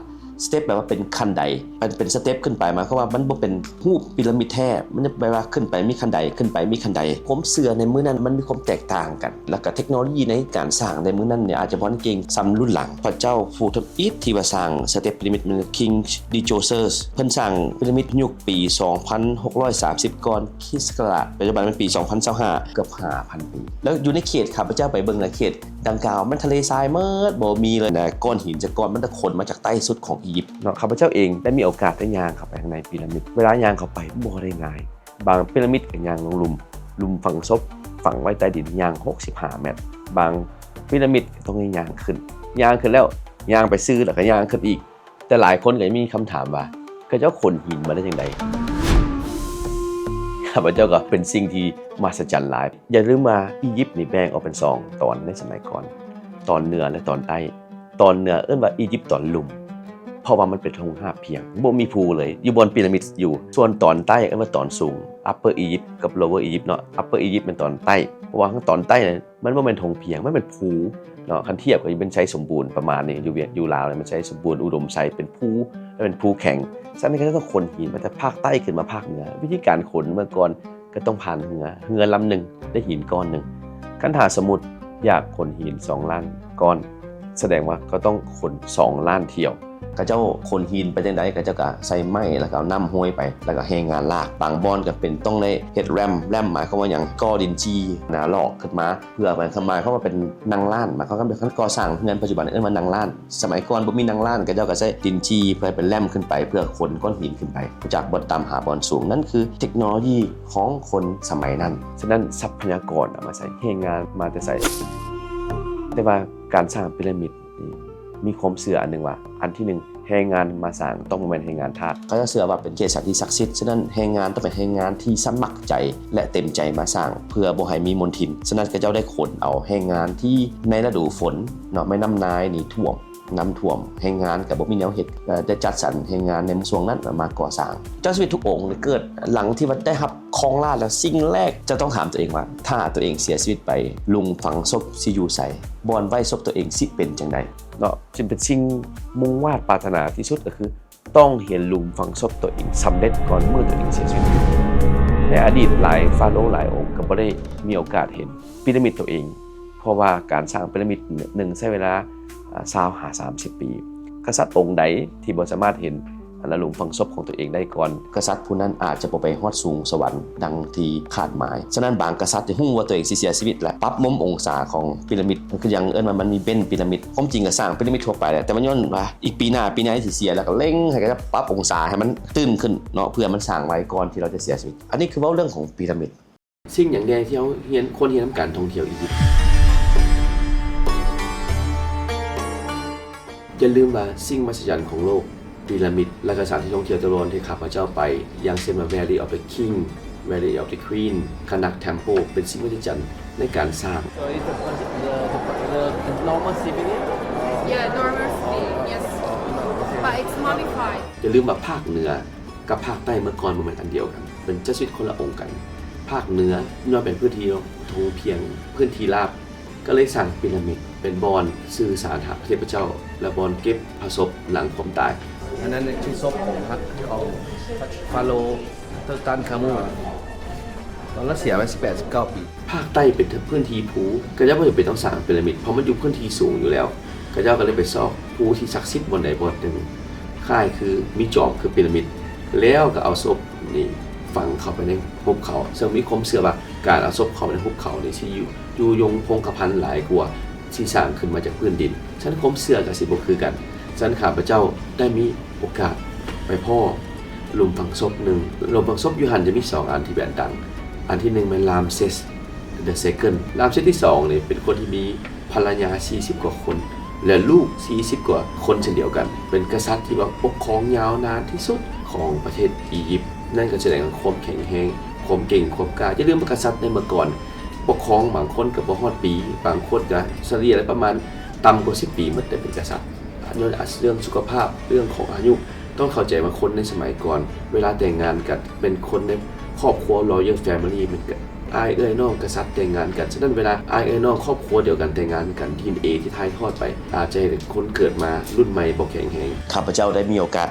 Step ແປວ່າເປັນຂັ້ນໄດ, ມັນເປັນສະເຕັບຂຶ້ນໄປ, ໝາຍຄວາມວ່າມັນບໍ່ເປັນຮູບປີຣາມິດແທ້, ມັນແປວ່າຂຶ້ນໄປມີຂັ້ນໄດ, ຂຶ້ນໄປມີຂັ້ນໄດ. ຄວາມເຊື່ອໃນມື້ນັ້ນມັນມີຄວາມແຕກຕ່າງກັນ, ແລ້ວກໍເທັກໂນໂລຢີໃນການສ້າງໃນມື້ນັ້ນນີ້ອາດຈະບໍ່ເກັ່ງສ່ຳລຸ້ນຫຼັງ. ພະເຈົ້າຜູ້ທຳອິດທີ່ວ່າສ້າງ Step Pyramid ແມ່ນ King Djoser. ເພິ່ນສ້າງປີຣາມິດຍຸກປີສອງພັນຫົກຮ້ອຍສາມສິບ ກ່ອນ ຄຣິສຕະສັກຣາຊ ປັດຈຸບັນແມ່ນປີສອງພັນຊາວຫ້າ ເກືອບຫ້າພັນປີ. ແລ້ວຢູ່ໃນເຂດ ຂ້າພະເຈົ້າໄປເບິ່ງໃນເຂດດັ່ງກ່າວ ມັນທະເລຊາຍໝົດ, ບໍ່ມີເລີຍນະ, ກ້ອນຫີນຈັກກ້ອນ ມັນຈະຂົນມາຈາກໃຕ້ສຸດຂອງອີຢິບເນາະ. ຂ້າພະເຈົ້າເອງໄດ້ມີໂອກາດໄດ້ຍ່າງເຂົ້າໄປຂ້າງໃນປີຣາມິດ. ເວລາຍ່າງເຂົ້າໄປບໍ່ໄດ້ງ່າຍ, ບາງປີຣາມິດກໍຍ່າງລົງລຸ່ມ, ຫຼຸມຝັງສົບຝັງໄວ້ໃຕ້ດິນ ຍ່າງຫົກສິບຫ້າແມັດ, ບາງປີຣາມິດກໍຕ້ອງໄດ້ຍ່າງຂຶ້ນ, ຍ່າງຂຶ້ນແລ້ວ ຍ່າງໄປຊື່ ແລ້ວກໍຍ່າງຂຶ້ນອີກ. ແຕ່ຫຼາຍຄົນກໍມີຄຳຖາມວ່າ ເຂົາເຈົ້າຂົນຫີນມາໄດ້ຈັ່ງໃດ? ຂ້າພະເຈົ້າກໍເປັນສິ່ງທີ່ມະຫັດສະຈັນຫຼາຍ. ຢ່າລືມວ່າອີຢິບນີ້ແບ່ງອອກເປັນສອງຕອນໃນສະໄໝກ່ອນ, ຕອນເໜືອ ແລະ ຕອນໃຕ້. ຕອນເໜືອເອີ້ນວ່າອີຢິບຕອນລຸ່ມ ເພາະວ່າມັນເປັນທົ່ງຮາບພຽງ, ບໍ່ມີພູເລີຍ, ຢູ່ບ່ອນປີຣາມິດຢູ່. ສ່ວນຕອນໃຕ້ເອີ້ນວ່າຕອນສູງ, Upper Egypt ກັບ Lower Egypt ເນາະ. Upper Egypt ແມ່ນຕອນໃຕ້, ເພາະວ່າທາງຕອນໃຕ້ນັ້ນ ມັນບໍ່ແມ່ນທົ່ງພຽງ, ມັນເປັນພູເນາະ. ຄັນທຽບກໍຢູ່ເປັນໄຊສົມບູນປະມານນີ້, ຢູ່ວຽດ ຢູ່ລາວນີ້ມັນໄຊສົມບູນ ອຸດົມໄຊ ເປັນພູ ແລະ ເປັນພູແຂງ. ສະນັ້ນເຂົາເຈົ້າຕ້ອງຂົນຫີນມາແຕ່ພາກໃຕ້ຂຶ້ນມາພາກເໜືອ. ວິທີການຂົນເມື່ອກ່ອນກໍຕ້ອງຜ່ານເຮືອ, ເຮືອລຳໜຶ່ງໄດ້ຫີນກ້ອນໜຶ່ງ. ຄັນຖ້າສົມມຸດຢາກຂົນຫີນສອງລ້ານກ້ອນ ສະແດງວ່າກໍຕ້ອງຂົນສອງລ້ານຖ້ຽວ. ເຂົາເຈົ້າຂົນຫີນໄປຈັ່ງໃດ? ເຂົາເຈົ້າກໍໃສ່ໄມ້ ແລ້ວກໍເອົານ້ຳຫ້ວຍໄປ ແລ້ວກໍແຮງງານລາກ. ບາງບ່ອນກໍເປັນຕ້ອງໄດ້ເຮັດແຣມ, ແຣມໝາຍຄວາມວ່າຫຍັງ? ກໍ່ດິນຈີ່ນະ ຫຼອກຂຶ້ນມາ ເພື່ອ ໝາຍຄວາມ ໝາຍຄວາມວ່າເປັນນັ່ງລ້ານ, ໝາຍຄວາມວ່າການກໍ່ສ້າງເຮືອນປັດຈຸບັນເອີ້ນວ່ານັ່ງລ້ານ. ສະໄໝກ່ອນບໍ່ມີນັ່ງລ້ານ ເຂົາເຈົ້າກໍໃຊ້ດິນຈີ່ເພື່ອເປັນແຣມຂຶ້ນໄປ ເພື່ອຂົນກ້ອນຫີນຂຶ້ນໄປຈາກບ່ອນຕ່ຳຫາບ່ອນສູງ. ນັ້ນຄືເທັກໂນໂລຢີຂອງຄົນສະໄໝນັ້ນ. ສະນັ້ນ ຊັບພະຍາກອນເອົາມາໃສ? ແຮງງານມາແຕ່ໃສ? ແຕ່ວ່າການສ້າງປີຣາມິດ ນີ້ ມີຄວາມເຊື່ອອັນໜຶ່ງວ່າ ອັນທີໜຶ່ງ ແຮງງານມາສ້າງຕ້ອງບໍ່ແມ່ນແຮງງານທາດ. ເຂົາເຈົ້າເຊື່ອວ່າເປັນເຂດສັກທີ່ສັກສິດ, ສະນັ້ນແຮງງານຕ້ອງເປັນແຮງງານທີ່ສະໝັກໃຈ ແລະ ເຕັມໃຈມາສ້າງ ເພື່ອບໍ່ໃຫ້ມີມົນທິນ. ສະນັ້ນເຂົາເຈົ້າໄດ້ຂົນເອົາແຮງງານທີ່ໃນລະດູຝົນເນາະ, ແມ່ນ້ຳນາຍນີ້ຖ້ວມ, ນ້ຳຖ້ວມ, ແຮງງານກໍບໍ່ມີແນວເຮັດ, ເອີ ໄດ້ຈັດສັນແຮງງານໃນຊ່ວງນັ້ນມາກໍ່ສ້າງ. ເຈົ້າຊີວິດທຸກອົງເກີດຫຼັງທີ່ວ່າໄດ້ຮັບຄອງລາດແລ້ວ, ສິ່ງແລກຈະຕ້ອງຖາມຕົວເອງວ່າ ຖ້າຕົວເອງເສຍຊີວິດໄປ, ຫຼຸມຝັງສົບຊິຢູ່ໃສ? ບ່ອນໄວ້ສົບຕົວເອງຊິເປັນຈັ່ງໃດ? ເນາະ ຈຶ່ງເປັນສິ່ງມຸ່ງວາດປາດຖະໜາທີ່ສຸດ ກໍຄືຕ້ອງເຫັນຫຼຸມຝັງສົບຕົວເອງສຳເລັດກ່ອນມື້ຕົວເອງເສຍຊີວິດ. ໃນອະດີດ ຫຼາຍຟາໂຣຫຼາຍອົງກໍບໍ່ໄດ້ມີໂອກາດເຫັນປີຣາມິດຕົວເອງ, ເພາະວ່າການສ້າງປີຣາມິດໜຶ່ງໃຊ້ເວລາ ອາ ຊາວຫາສາມສິບປີ. ກະສັດອົງໃດທີ່ບໍ່ສາມາດເຫັນ ອັນນ່າ ຫຼຸມຝັງສົບຂອງຕົວເອງໄດ້ກ່ອນ, ກະສັດຜູ້ນັ້ນອາດຈະບໍ່ໄປຮອດສວງສະຫວັນດັ່ງທີ່ຄາດໝາຍ. ສະນັ້ນ ບາງກະສັດທີ່ຮູ້ວ່າຕົວເອງຊິເສຍຊີວິດ ແລະ ປັບມຸມອົງສາຂອງປີຣາມິດ, ຄືຢ່າງເອີ້ນວ່າມັນມີເບັນປີຣາມິດ. ຄວາມຈິງກະສ້າງປີຣາມິດທົ່ວໄປແຫຼະ, ແຕ່ມັນຍ້ອນວ່າອີກປີໜ້າ, ປີໃນຊິເສຍ, ແລ້ວກະເລັ່ງໃຫ້ເຂົາຈັບປັບອົງສາໃຫ້ມັນຕື່ມຂຶ້ນເນາະ, ເພື່ອມັນສ້າງໄວກ່ອນທີ່ເຮົາຈະເສຍຊີວິດ. ອັນນີ້ຄືເວົ້າເລື່ອງຂອງປີຣາມິດ. ສິ່ງຫຍັງແດ່ທີ່ເຮົາຮຽນ, ຄວນຮຽນນຳການທ່ອງທ່ຽວອີຢິບ? ຢ່າລືມວ່າສິ່ງມະຫັດສະຈັນຂອງໂລກ, ປີຣາມິດ ແລະ ກະສະຖານທີ່ທ່ອງທ່ຽວຕະຫຼອດທີ່ຂ້າພະເຈົ້າໄປ, ຢ່າງເຊັ່ນວ່າ Valley of the King, Valley of the Queen, Karnak Temple ເປັນສິ່ງມະຫັດສະຈັນໃນການສ້າງ. So it's the, the, the, the normal ceiling? Yeah, normal ceiling, yes. But it's mummified. ຢ່າລືມວ່າພາກເໜືອ ກັບພາກໃຕ້ເມື່ອກ່ອນບໍ່ແມ່ນອັນດຽວກັນ, ເປັນເຈົ້າຊີວິດຄົນລະອົງກັນ. ພາກເໜືອຍ້ອນເປັນພື້ນທີ່ທົ່ງພຽງ, ພື້ນທີ່ລາບ, ກໍເລີຍສ້າງປີຣາມິດ ເປັນບ່ອນສື່ສານຫາເທບພະເຈົ້າ ແລະ ບ່ອນເກັບພະສົບຫຼັງຄວາມຕາຍ. ອັນນັ້ນຄືສົບຂອງພະ ຂອງຟາໂຣຕຸຕັນຄາມູນ ຕອນລາວເສຍໄປສິບແປດ ສິບເກົ້າປີ. ພາກໃຕ້ເປັນພື້ນທີ່ພູ ຂະເຈົ້າບໍ່ຈຳເປັນຕ້ອງສ້າງປີລະມິດ ເພາະມັນຢູ່ພື້ນທີ່ສູງຢູ່ແລ້ວ. ຂະເຈົ້າກໍເລີຍໄປຊອກພູທີ່ສັກສິດບ່ອນໃດບ່ອນໜຶ່ງ ຄ້າຍຄືມີຈອບຄືປີລະມິດ ແລ້ວກໍເອົາສົບນີ້ຝັງເຂົ້າໄປໃນຫຸບເຂົາ ເຊິ່ງມີຄວາມເຊື່ອວ່າການເອົາສົບເຂົ້າໄປໃນຫຸບເຂົານີ້ຊິຢູ່ ຢູ່ຍົງຄົງກະພັນຫຼາຍກວ່າທີ່ສ້າງຂຶ້ນມາຈາກພື້ນດິນ. ສະນັ້ນຄວາມເຊື່ອກໍຊິບໍ່ຄືກັນ. ສະນັ້ນຂ້າພະເຈົ້າໄດ້ມີໂອກາດໄປພໍ້ ຫຼຸມຝັງສົບໜຶ່ງ. ຫຼຸມຝັງສົບຢູ່ຫັ້ນຈະມີສອງອັນທີ່ແບບດັງ. ອັນທີໜຶ່ງແມ່ນ Ramses the Second. Ramses ທີສອງນີ້ເປັນຄົນທີ່ມີພັນລະຍາສີ່ສິບກວ່າຄົນ ແລະ ລູກສີ່ສິບກວ່າຄົນເຊັ່ນດຽວກັນ. ເປັນກະສັດທີ່ວ່າປົກຄອງຍາວນານທີ່ສຸດຂອງປະເທດອີຢິບ. ນັ້ນກໍສະແດງຄວາມແຂງແຮງ, ຄວາມເກັ່ງ, ຄວາມກ້າ. ຢ່າລືມວ່າກະສັດໃນເມື່ອກ່ອນປົກຄອງບາງຄົນກໍບໍ່ຮອດປີ, ບາງຄົນກໍສະເລ່ຍແລ້ວປະມານຕ່ຳກວ່າສິບປີໝົດໄດ້ເປັນກະສັດ. ຍ້ອນເລື່ອງສຸຂະພາບ, ເລື່ອງຂອງອາຍຸ, ຕ້ອງເຂົ້າໃຈວ່າຄົນໃນສະໄໝກ່ອນ ເວລາແຕ່ງງານກັນເປັນຄົນໃນຄອບຄົວ Royal Family ແມ່ນກະ ອ້າຍເອື້ອຍນ້ອງກະສັດແຕ່ງງານກັນ. ສະນັ້ນເວລາອ້າຍເອື້ອຍນ້ອງຄອບຄົວດຽວກັນແຕ່ງງານກັນ ດີເອັນເອ ທີ່ຖ່າຍທອດໄປ ອາດຈະເຮັດໃຫ້ຄົນເກີດມາລຸ້ນໃໝ່ບໍ່ແຂງແຮງ. ຂ້າພະເຈົ້າໄດ້ມີໂອກາດ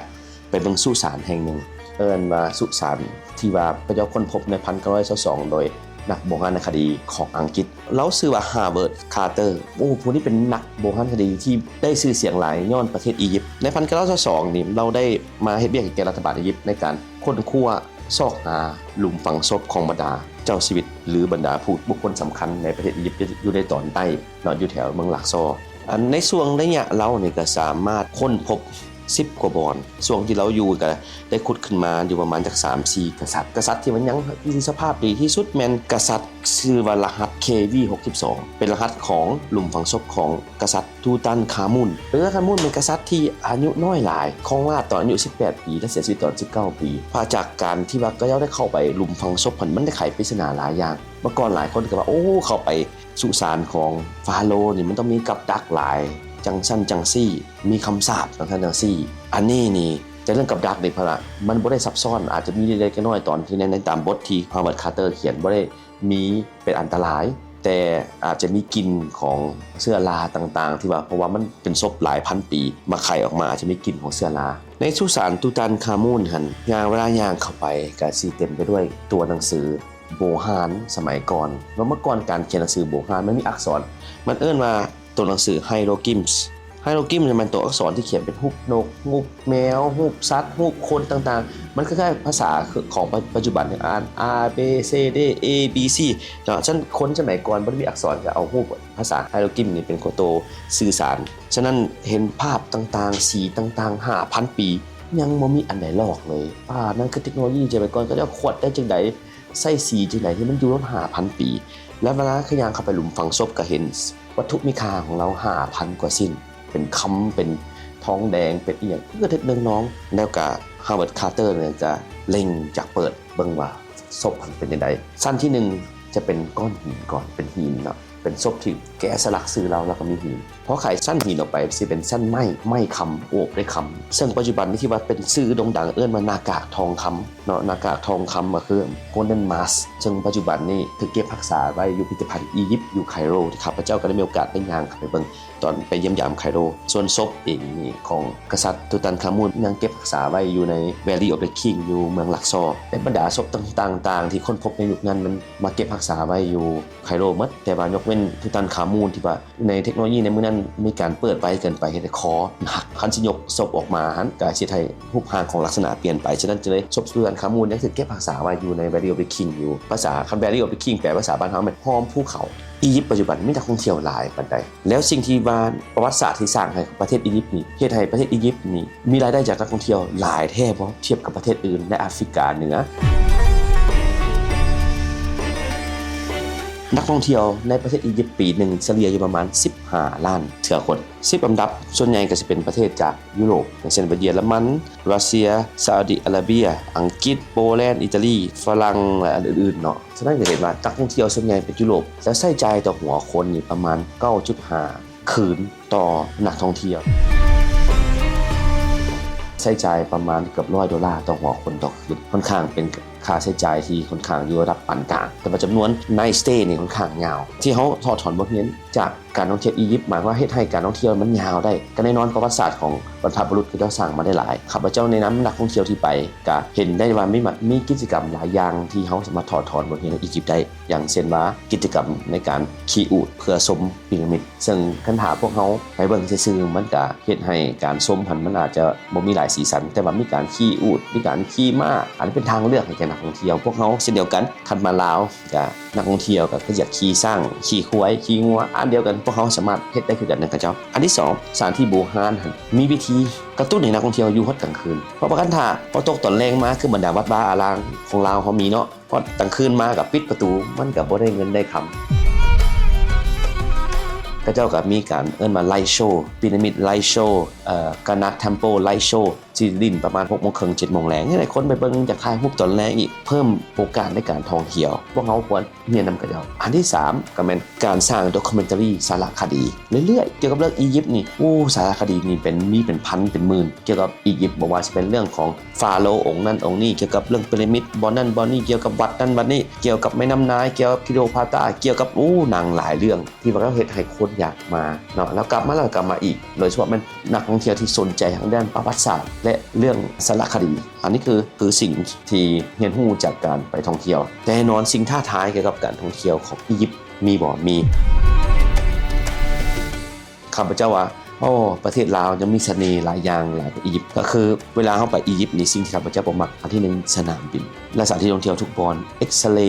ໄປເບິ່ງສຸສານແຫ່ງໜຶ່ງ ເອີ້ນວ່າສຸສານທີ່ວ່າຂະເຈົ້າຄົ້ນພົບໃນພັນເກົ້າຮ້ອຍຊາວສອງ ໂດຍນັກໂບຮານຄະດີຂອງອັງກິດ. ລາວຊື່ວ່າ Howard Carter. ໂອ້ ຜູ້ນີ້ເປັນນັກໂບຮານຄະດີທີ່ໄດ້ຊື່ສຽງຫຼາຍຍ້ອນປະເທດອີຢິບ. ໃນພັນເກົ້າຮ້ອຍຊາວສອງນີ້ ລາວໄດ້ມາເຮັດວຽກໃຫ້ແກ່ລັດຖະບານອີຢິບໃນການຄົ້ນຄວ້າຊອກຫາຫຼຸມຝັງສົບຂອງບັນດາເຈົ້າຊີວິດ ຫຼື ບັນດາຜູ້ ບຸກຄົນສຳຄັນໃນປະເທດອີຢິບ ຢູ່ໃນຕອນໃຕ້ເນາະ ຢູ່ແຖວເມືອງລາກຊໍ. ອັນໃນຊ່ວງໄລຍະລາວນີ້ກໍສາມາດຄົ້ນພົບສິບກວ່າບ່ອນ. ຊ່ວງທີ່ລາວຢູ່ກໍໄດ້ຂຸດຂຶ້ນມາຢູ່ປະມານຈັກສາມສີ່ກະສັດ. ກະສັດທີ່ວ່າຍັງຢູ່ໃນສະພາບດີທີ່ສຸດແມ່ນກະສັດຊື່ວ່າລະຫັດ ເຄວີ ຫົກສິບສອງ ເປັນລະຫັດຂອງຫຼຸມຝັງສົບຂອງກະສັດ ຕູຕັນຄາມູນ. ຕູຕັນຄາມູນເປັນກະສັດທີ່ອາຍຸນ້ອຍຫຼາຍ, ຄອງລາດຕອນອາຍຸສິບແປດປີ ແລະ ເສຍຊີວິດຕອນສິບເກົ້າປີ. ພາກຈາກການທີ່ວ່າເຂົາເຈົ້າໄດ້ເຂົ້າໄປຫຼຸມຝັງສົບຫັ້ນ ມັນໄດ້ໄຂປຣິດສະໜາຫຼາຍຢ່າງ. ເມື່ອກ່ອນຫຼາຍຄົນກໍວ່າ ໂອ້ ເຂົ້າໄປສຸສານຂອງຟາໂຣນີ້ ມັນຕ້ອງມີກັບດັກຫຼາຍ ຈັ່ງຊັ້ນຈັ່ງຊີ້, ມີຄຳສາບຈັ່ງຊັ້ນຈັ່ງຊີ້. ອັນນີ້ນີ້ ແຕ່ເລື່ອງກັບດັກນີ້ ເພິ່ນວ່າມັນບໍ່ໄດ້ຊັບຊ້ອນ, ອາດຈະມີເລັກໆນ້ອຍໆ ຕອນທີ່ໃນ ໃນຕາມບົດທີ່ Howard Carter ຂຽນ ບໍ່ໄດ້ ມີເປັນອັນຕະລາຍ, ແຕ່ອາດຈະມີກິ່ນຂອງເຊື້ອລາຕ່າງໆ ທີ່ວ່າ ເພາະວ່າມັນເປັນສົບຫຼາຍພັນປີ ມາໄຂອອກມາອາດຈະມີກິ່ນຂອງເຊື້ອລາ. ໃນສຸສານຕູຕັນຄາມູນຫັ້ນ ຍ່າງ ເວລາຍ່າງເຂົ້າໄປກະຊິເຕັມໄປດ້ວຍຕົວໜັງສືໂບຮານສະໄໝກ່ອນ. ວ່າເມື່ອກ່ອນການຂຽນໜັງສືໂບຮານມັນມີອັກສອນ ມັນເອີ້ນວ່າ ຕົວໜັງສື Hieroglyphs. Hieroglyphs ແມ່ນຕົວອັກສອນທີ່ຂຽນເປັນຮູບນົກ, ຮູບແມວ, ຮູບສັດ, ຮູບຄົນຕ່າງໆ. ມັນຄ້າຍໆພາສາຂອງປັດຈຸບັນ ອ່ານ A B C D A B C ເນາະ. ສະນັ້ນຄົນສະໄໝກ່ອນບໍ່ໄດ້ມີອັກສອນ ກໍເອົາຮູບພາສາ Hieroglyphs ນີ້ເປັນໂຕສື່ສານ. ສະນັ້ນເຫັນພາບຕ່າງໆ, ສີຕ່າງໆ ຫ້າພັນປີ ຍັງບໍ່ມີອັນໃດລອກເລີຍ. ປານນັ້ນຄືເຕັກໂນໂລຢີສະໄໝກ່ອນ ເຂົາເຈົ້າຂວດໄດ້ຈັ່ງໃດ? ໃຊ້ສີຈັ່ງໃດທີ່ມັນຢູ່ຮອດຫ້າພັນປີ? ແລ້ວເວລາຂະຍ່າງເຂົ້າໄປຫຼຸມຝັງສົບ ກໍເຫັນວັດຖຸມີຄ່າຂອງລາວຫ້າພັນກວ່າຊິ້ນ ເປັນຄຳ ເປັນທອງແດງ ເປັນອີ່ຫຍັງ ເກືອເທັດເລື່ອງນອງ. ແລ້ວກໍ Howard Carter ນີ້ກໍເລັ່ງຢາກເປີດເບິ່ງວ່າສົບຫັ້ນເປັນຈັ່ງໃດ. ຊັ້ນທີໜຶ່ງຈະເປັນກ້ອນຫີນກ່ອນ ເປັນຫີນເນາະ ເປັນສົບທີ່ແກະສະຫຼັກຊື່ລາວ ແລ້ວກໍມີຫີນ. ພໍໄຂຊັ້ນຫີນອອກໄປ ຊິເປັນຊັ້ນໄມ້ ໄມ້ຄຳ ໂອບດ້ວຍຄຳ ເຊິ່ງປັດຈຸບັນນີ້ທີ່ວ່າເປັນຊື່ໂດ່ງດັງເອີ້ນວ່າໜ້າກາກທອງຄຳເນາະ ໜ້າກາກທອງຄຳກໍຄື Golden Mask ເຊິ່ງປັດຈຸບັນນີ້ຖືກເກັບຮັກສາໄວ້ຢູ່ພິພິທະພັນອີຢິບ ຢູ່ໄຄໂຣ ທີ່ຂ້າພະເຈົ້າກໍໄດ້ມີໂອກາດໄດ້ຍ່າງເຂົ້າໄປເບິ່ງຕອນໄປຢ້ຽມຢາມໄຄໂຣ. ສ່ວນສົບເອງນີ້ຂອງກະສັດຕູຕັນຄາມູນຍັງເກັບຮັກສາໄວ້ຢູ່ໃນ Valley of the King ຢູ່ເມືອງລາກຊໍ. ໃນບັນດາສົບຕ່າງໆທີ່ຄົ້ນພົບໃນຍຸກນັ້ນ ມັນມາເກັບຮັກສາໄວ້ຢູ່ ໄຄໂຣໝົດ, ແຕ່ວ່າຍົກເວັ້ນຕູຕັນຄາມູນ ທີ່ວ່າໃນເທັກໂນໂລຢີໃນມື້ນັ້ນມີການເປີດໄວເກີນໄປ ເຮັດໃຫ້ຄໍມັນຫັກ. ຄັນຊິຍົກສົບອອກມາຫັ້ນ ກໍຊິເຮັດໃຫ້ຮູບຮ່າງຂອງລັກສະນະປ່ຽນໄປ. ສະນັ້ນຈຶ່ງໄດ້ ສົບຕູຕັນຄາມູນຍັງຖືກເກັບຮັກສາໄວ້ຢູ່ໃນ Valley of the King ຢູ່. ພາສາ ຄຳ Valley of the King ແປພາສາບ້ານເຮົາແມ່ນ ຮ່ອມພູເຂົາ. ອີຢິບປັດຈຸບັນມີນັກທ່ອງທ່ຽວຫຼາຍປານໃດ? ແລ້ວສິ່ງທີ່ວ່າປະຫວັດສາດທີ່ສ້າງໃຫ້ປະເທດອີຢິບນີ້ ເຮັດໃຫ້ປະເທດອີຢິບນີ້ ມີລາຍໄດ້ຈາກນັກທ່ອງທ່ຽວຫຼາຍແທ້ບໍ່ ທຽບກັບປະເທດອື່ນໃນອາຟຣິກາເໜືອ? ນັກທ່ອງທ່ຽວໃນປະເທດອີຢິບປີໜຶ່ງສະເລ່ຍຢູ່ປະມານສິບຫ້າລ້ານເທື່ອຄົນ. ສິບອັນດັບສ່ວນໃຫຍ່ກໍຊິເປັນປະເທດຈາກຢູໂຣບ ຢ່າງເຊັ່ນ ເຢຍລະມັນ, ຣັດເຊຍ, ຊາອຸດີອາຣາເບຍ, ອັງກິດ, ໂປແລນ, ອີຕາລີ, ຝຣັ່ງ ແລະ ອັນອື່ນໆເນາະ. ສະນັ້ນກໍເຫັນວ່ານັກທ່ອງທ່ຽວສ່ວນໃຫຍ່ເປັນຢູໂຣບ ແລ້ວໃຊ້ຈ່າຍຕໍ່ຫົວຄົນນີ້ປະມານເກົ້າຈຸດຫ້າ ຄືນຕໍ່ນັກທ່ອງທ່ຽວ ໃຊ້ຈ່າຍປະມານເກືອບຮ້ອຍໂດລາຕໍ່ຫົວຄົນຕໍ່ຄືນ ຂ້ອນຂ້າງເປັນ ຄ່າໃຊ້ຈ່າຍທີ່ຂ້ອນຂ້າງຢູ່ລະດັບປານກາງ, ແຕ່ວ່າຈຳນວນ night stay ນີ້ຂ້ອນຂ້າງຍາວ. ທີ່ເຮົາຖອດຖອນບົດຮຽນຈາກການທ່ອງທ່ຽວອີຢິບ ໝາຍວ່າເຮັດໃຫ້ການທ່ອງທ່ຽວມັນຍາວໄດ້. ກໍແນ່ນອນ ປະຫວັດສາດຂອງບັນພະບຸລຸດເຂົາເຈົ້າສ້າງມາໄດ້ຫຼາຍ. ຂ້າພະເຈົ້າແນະນຳນັກທ່ອງທ່ຽວທີ່ໄປ ກະເຫັນໄດ້ວ່າມີ ມີກິດຈະກຳຫຼາຍຢ່າງທີ່ເຮົາສາມາດຖອດຖອນບົດຮຽນໃນອີຢິບໄດ້. ຢ່າງເຊັ່ນວ່າ ກິດຈະກຳໃນການຂີ່ອູດເພື່ອຊົມປີຣາມິດ, ເຊິ່ງຄັນຖ້າພວກເຮົາໄປເບິ່ງຊື່ໆ ມັນກະເຮັດໃຫ້ການຊົມຫັ້ນມັນອາດຈະບໍ່ມີຫຼາຍສີສັນ, ແຕ່ວ່າມີການຂີ່ອູດ, ມີການຂີ່ມ້າ, ອັນເປັນທາງເລືອກໃຫ້ແກ່ນັກທ່ອງທ່ຽວ. ພວກເຮົາເຊັ່ນດຽວກັນ, ຄັນມາລາວ ກະນັກທ່ອງທ່ຽວກະ ກະຢາກຂີ່ຊ້າງ, ຂີ່ຄວາຍ, ຂີ່ງົວ, ອັນດຽວກັນ ພວກເຮົາສາມາດເຮັດໄດ້ຄືກັນນະຂະເຈົ້າ. ອັນທີສອງ, ສະຖານທີ່ບູຮານຫັ້ນມີວິທີກະຕຸ້ນໃຫ້ນັກທ່ອງທ່ຽວຢູ່ຮອດກາງຄືນ, ເພາະວ່າຄັນຖ້າພໍຕົກຕອນແລງມາ ຄືບັນດາວັດວາອາລາມຂອງລາວເຮົາມີເນາະ, ຮອດກາງຄືນມາກໍປິດປະຕູ, ມັນກໍບໍ່ໄດ້ເງິນໄດ້ຄຳ. ເຂົາເຈົ້າກໍມີການເອີ້ນວ່າ light show, pyramid light show, ເອີ Karnak Temple light show ຊິຫຼິ້ນປະມານຫົກໂມງເຄິ່ງ ເຈັດໂມງແລງ, ເຮັດໃຫ້ຄົນໄປເບິ່ງ ຢາກຖ່າຍຮູບຕອນແລງອີກ, ເພີ່ມໂອກາດໃນການທ່ອງທ່ຽວ. ພວກເຮົາຄວນ ຮຽນນຳເຂົາເຈົ້າ. ອັນທີສາມກໍແມ່ນການສ້າງ documentary ສາລະຄະດີເລື້ອຍໆ ກ່ຽວກັບເລື່ອງອີຢິບນີ້. ໂອ້ ສາລະຄະດີນີ້ເປັນ ມີເປັນພັນເປັນໝື່ນ ກ່ຽວກັບອີຢິບ, ບໍ່ວ່າຊິເປັນເລື່ອງຂອງຟາໂຣອົງນັ້ນອົງນີ້, ກ່ຽວກັບເລື່ອງປີຣາມິດບ່ອນນັ້ນບ່ອນນີ້, ກ່ຽວກັບວັດນັ້ນວັດນີ້, ກ່ຽວກັບແມ່ນ້ຳໄນ, ກ່ຽວກັບ Cleopatra, ກ່ຽວກັບ ໂອ້ ໜັງຫຼາຍເລື່ອງ ທີ່ວ່າເຮົາເຮັດໃຫ້ຄົນຢາກມາເນາະ, ແລ້ວກັບມາ ແລ້ວກັບມາອີກ, ໂດຍສະເພາະແມ່ນນັກທ່ອງທ່ຽວທີ່ສົນໃຈທາງດ້ານປະຫວັດສາດ ແລະ ເລື່ອງສາລະຄະດີ. ອັນນີ້ຄື ຄືສິ່ງທີ່ຮຽນຮູ້ຈາກການໄປທ່ອງທ່ຽວ. ແຕ່ແນ່ນອນ ສິ່ງທ້າທາຍກ່ຽວກັບການທ່ອງທ່ຽວຂອງອີຢິບມີບໍ່? ມີ. ຂ້າພະເຈົ້າວ່າ ໂອ້ ປະເທດລາວຍັງມີສະເໜ່ຫຼາຍຢ່າງຫຼາຍກວ່າອີຢິບ. ກໍຄືເວລາເຮົາໄປອີຢິບນີ້ ສິ່ງທີ່ຂ້າພະເຈົ້າບໍ່ມັກ ອັນທີໜຶ່ງ ສະໜາມບິນ ແລະ ສະຖານທີ່ທ່ອງທ່ຽວທຸກບ່ອນ ເອັກສະເຣ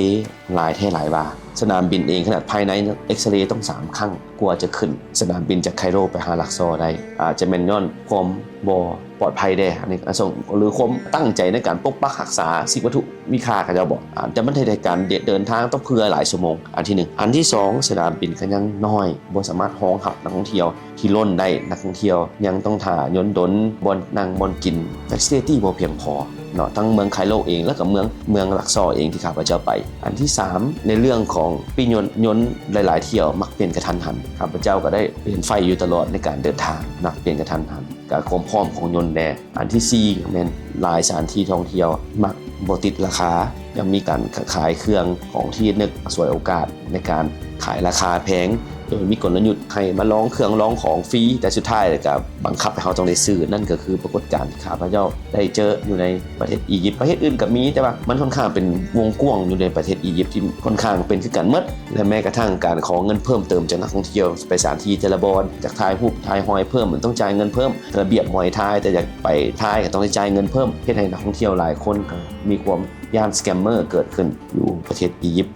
ຫຼາຍແທ້ຫຼາຍວ່າ. ສະໜາມບິນເອງ ຂະໜາດພາຍໃນເອັກສະເຣຕ້ອງສາມຄັ້ງ ກວ່າຈະຂຶ້ນສະໜາມບິນຈາກໄຄໂຣໄປຫາລັກຊໍໄດ້. ອາດຈະແມ່ນຍ້ອນຄວາມບໍ່ປອດໄພແດ່ ອັນນີ້ ອາ ສ່ວນ ຫຼື ຄວາມຕັ້ງໃຈໃນການປົກປັກຮັກສາສິ່ງວັດຖຸມີຄ່າເຂົາເຈົ້າບໍ? ອາ ແຕ່ມັນເຮັດໃຫ້ການເດີນທາງຕ້ອງເຜື່ອຫຼາຍຊົ່ວໂມງ, ອັນທີໜຶ່ງ. ອັນທີສອງ ສະໜາມບິນກໍຍັງນ້ອຍ ບໍ່ສາມາດຮອງຮັບນັກທ່ອງທ່ຽວທີ່ລົ້ນໄດ້, ນັກທ່ອງທ່ຽວຍັງຕ້ອງຖ້າຍົນດົນ, ບ່ອນນັ່ງ, ບ່ອນກິນ, facility ບໍ່ພຽງພໍເນາະ, ທັງເມືອງໄຄໂຣເອງ ແລ້ວກໍເມືອງ ເມືອງລັກຊໍເອງທີ່ຂ້າພະເຈົ້າໄປ. ອັນທີສາມ ໃນເລື່ອງຂອງປີ້ຍົນ, ຍົນຫຼາຍໆຖ້ຽວມັກປ່ຽນກະທັນຫັນ. ຂ້າພະເຈົ້າກໍໄດ້ປ່ຽນໄຟຢູ່ຕະຫຼອດໃນການເດີນທາງ, ມັກປ່ຽນກະທັນຫັນ, ກະຄວາມພ້ອມຂອງຍົນແດ່. ອັນທີສີ່ ແມ່ນຫຼາຍສະຖານທີ່ທ່ອງທ່ຽວມັກບໍ່ຕິດລາຄາ, ຍັງມີການຂາຍເຄື່ອງຂອງທີ່ລະນຶກ, ສວຍໂອກາດໃນການຂາຍລາຄາແພງ ໂດຍມີກົນລະຍຸດໃຫ້ມາລອງເຄື່ອງລອງຂອງຟຣີ, ແຕ່ສຸດທ້າຍກໍບັງຄັບໃຫ້ເຮົາຕ້ອງໄດ້ຊື້. ນັ້ນກໍຄືປາກົດການທີ່ຂ້າພະເຈົ້າໄດ້ເຈີຢູ່ໃນປະເທດອີຢິບ. ປະເທດອື່ນກໍມີ, ແຕ່ວ່າມັນຂ້ອນຂ້າງເປັນວົງກວ້າງຢູ່ໃນປະເທດອີຢິບທີ່ຂ້ອນຂ້າງເປັນຄືກັນໝົດ, ແລະ ແມ້ກະທັ່ງການຂໍເງິນເພີ່ມເຕີມຈາກນັກທ່ອງທ່ຽວໄປສະຖານທີ່ແຕ່ລະບ່ອນ, ຢາກຖ່າຍຮູບຖ່າຍຮອຍເພີ່ມ ຕ້ອງຈ່າຍເງິນເພີ່ມ, ລະບຽບມອຍຖ່າຍ, ແຕ່ຢາກໄປຖ່າຍກໍຕ້ອງໄດ້ຈ່າຍເງິນເພີ່ມ, ເຮັດໃຫ້ນັກທ່ອງທ່ຽວຫຼາຍຄົນກໍມີຄວາມຢ້ານສະແກມເມີເກີດຂຶ້ນຢູ່ປະເທດອີຢິບ.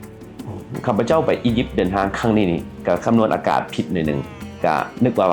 ຂ້າພະເຈົ້າໄປອີຢິບເດີນທາງຄັ້ງນີ້ນີ້ ກະຄຳນວນອາກາດຜິດໜ້ອຍໜຶ່ງ, ກະນຶກວ່າ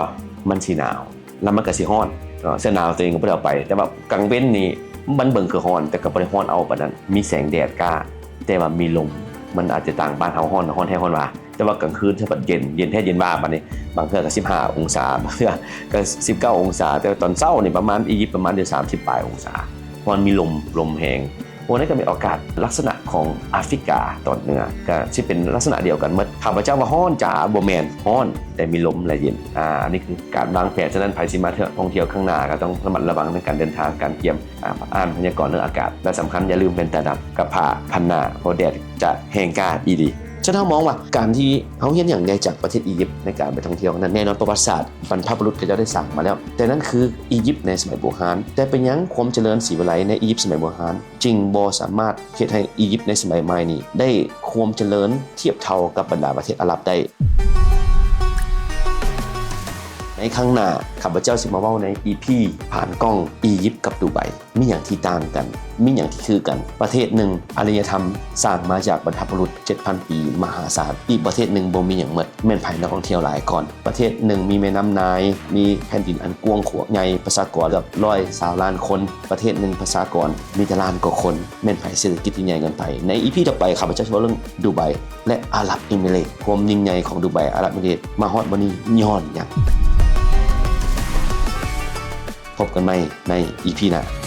ມັນຊິໜາວ ແລ້ວມັນກະຊິຮ້ອນເນາະ, ເສື້ອໜາວຕົວເອງກໍບໍ່ໄດ້ເອົາໄປ, ແຕ່ວ່າກາງເວັນນີ້ມັນເບິ່ງຄືຮ້ອນ ແຕ່ກໍບໍ່ໄດ້ຮ້ອນເອົາປານນັ້ນ, ມີແສງແດດກ້າ ແຕ່ວ່າມີລົມ. ມັນອາດຈະຕ່າງ ບ້ານເຮົາຮ້ອນ ຮ້ອນແທ້ຮ້ອນວ່າ, ແຕ່ວ່າກາງຄືນຊະບັດເຢັນ, ເຢັນແທ້ເຢັນວ່າ. ບາດນີ້ບາງເທື່ອກໍສິບຫ້າອົງສາ, ບາງເທື່ອກໍສິບເກົ້າອົງສາ, ແຕ່ວ່າຕອນເຊົ້ານີ້ປະມານ ອີຢິບປະມານຢູ່ສາມສິບປາຍອົງສາ, ເພາະມັນມີລົມ, ລົມແຮງ. ໂອ້ ນັ້ນກໍເປັນໂອກາດລັກສະນະຂອງອາຟຣິກາຕອນເໜືອ, ກໍຊິເປັນລັກສະນະດຽວກັນໝົດ. ຂ້າພະເຈົ້າວ່າຮ້ອນຈ໋າ ບໍ່ແມ່ນ, ຮ້ອນແຕ່ມີລົມ ແລະ ເຢັນ. ອາ ອັນນີ້ຄືການວາງແຜນ. ສະນັ້ນ ໃຜຊິມາທ່ຽວທ່ອງທ່ຽວຄັ້ງໜ້າ ກໍຕ້ອງລະມັດລະວັງໃນການເດີນທາງ, ການກຽມ, ອາ ອ່ານພະຍາກອນເລື່ອງອາກາດ ແລະ ສຳຄັນຢ່າລືມແວ່ນຕາດຳກັບຜ້າພັນໜ້າ, ເພາະແດດຈະແຮງກ້າອີ່ຫຼີ. ສະນັ້ນ ເຮົາມອງວ່າການທີ່ເຮົາຮຽນຫຍັງໄດ້ຈາກປະເທດອີຢິບໃນການໄປທ່ອງທ່ຽວນັ້ນ, ແນ່ນອນປະຫວັດສາດບັນພະບຸລຸດເຂົາເຈົ້າໄດ້ສ້າງມາແລ້ວ, ແຕ່ນັ້ນຄືອີຢິບໃນສະໄໝບູຮານ. ແຕ່ເປັນຫຍັງຄວາມຈະເລີນສີວິໄລໃນອີຢິບສະໄໝບູຮານ ຈຶ່ງບໍ່ສາມາດເຮັດໃຫ້ອີຢິບໃນສະໄໝໃໝ່ນີ້ໄດ້ຄວາມຈະເລີນທຽບເທົ່າກັບບັນດາປະເທດອາຣັບໄດ້. ໃນຄັ້ງໜ້າ ຂ້າພະເຈົ້າຊິມາເວົ້າໃນອີພີຜ່ານກ້ອງ ອີຢິບກັບດູໄບ ມີຫຍັງທີ່ຕ່າງກັນ? ມີຫຍັງທີ່ຄືກັນ? ປະເທດໜຶ່ງ ອາລິຍະທຳສ້າງມາຈາກບັນພະບຸລຸດເຈັດພັນປີມະຫາສານ, ອີກປະເທດໜຶ່ງບໍ່ມີຫຍັງໝົດ, ແມ່ນໃຜນັກທ່ອງທ່ຽວຫຼາຍກ່ອນ? ປະເທດໜຶ່ງມີແມ່ນ້ຳນາຍ, ມີແຜ່ນດິນອັນກວ້າງຂວາງໃຫຍ່, ປະຊາກອນເກືອບຮ້ອຍຊາວລ້ານຄົນ, ປະເທດໜຶ່ງປະຊາກອນມີແຕ່ລ້ານກວ່າຄົນ, ແມ່ນໃຜເສດຖະກິດທີ່ໃຫຍ່ເກີນໄປ? ໃນອີພີຕໍ່ໄປ ຂ້າພະເຈົ້າຊິເວົ້າເລື່ອງດູໄບ ແລະ ອາຣັບເອມິເຣດ, ຄວາມຍິ່ງໃຫຍ່ຂອງດູໄບ ອາຣັບເອມິເຣດ ມາຮອດມື້ນີ້ຍ້ອນຫຍັງ? ພົບກັນໃໝ່ໃນອີພີໜ້າ.